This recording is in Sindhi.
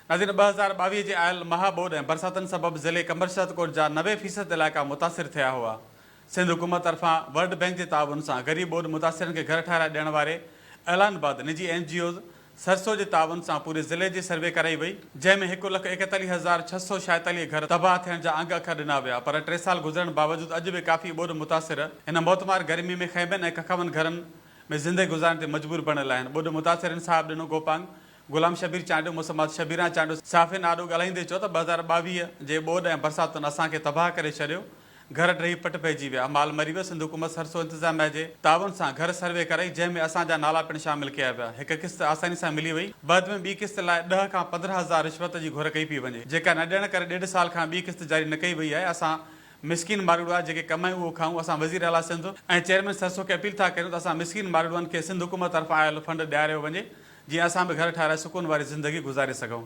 ناظرين 2022 جي آيل مها ٻوڏ ۽ برساتن سبب ضلعي قمرشهدڪوٽ جا 90 فيصد علائقا متاثر ٿيا هئا. سنڌ حڪومت طرفان ورلڊ بئنڪ جي تعاون سان غريب ٻوڏ متاثرن کي گهر ٺاهرائي ڏيڻ واري اعلان بعد نجي اين جي اوز سرسو جي تعاون سان پوري ضلعي جي سروي ڪرائي وئي، جنهن ۾ هڪ لک ايڪيتاليهه هزار 646 گهر تباهه ٿيڻ جا انگ اکر ڏنا ويا پر ٽي سال گذرڻ باوجود اڄ به ڪافي ٻوڏ متاثر هن موتمار گرمي ۾ خيمن ۽ ڪکاون گهرن ۾ زندگي گذارڻ تي مجبور بڻيل آهن. ٻوڏ متاثرن صاحب ڏنو گوپانگ، غلام شبير چانڊيو، مسمات شبيران چانڊيو صحافين آڏو ڳالهائيندي چيو ته 2022 جي ٻوڏ ۽ برساتن اسان کي تباهه ڪري ڇڏيو، گهر ڊهي پٽ پئجي ويا، مال مري ويو، سنڌ حڪومت سرسو انتظاميا جي تعاون سان گهر سروي ڪرائي، جنهن ۾ اسان جا نالا پڻ شامل ڪيا ويا، هڪ قسط آساني سان ملي وئي، بعد ۾ ٻي قسط لاء ڏهه کان 15 هزار رشوت جي گهر ڪئي پئي وڃي، جيڪا نه ڏيڻ ڪري ڏيڍ سال کان ٻي قسط جاري نه ڪئي وئي آهي، اسان مسڪين ماروئڙا جيڪي ڪمايون اهو کائون، اسان وزير اعليٰ سنڌ ۽ چيئرمين سرسو کي اپيل ٿا ڪريون ته اسان مسڪين ماروئڙن کي سنڌ حڪومت طرفان آيل فنڊ ڏياريو وڃي، جيئن اسان به گهر ٺاهرائي سڪون واري زندگي گذاري سگهون.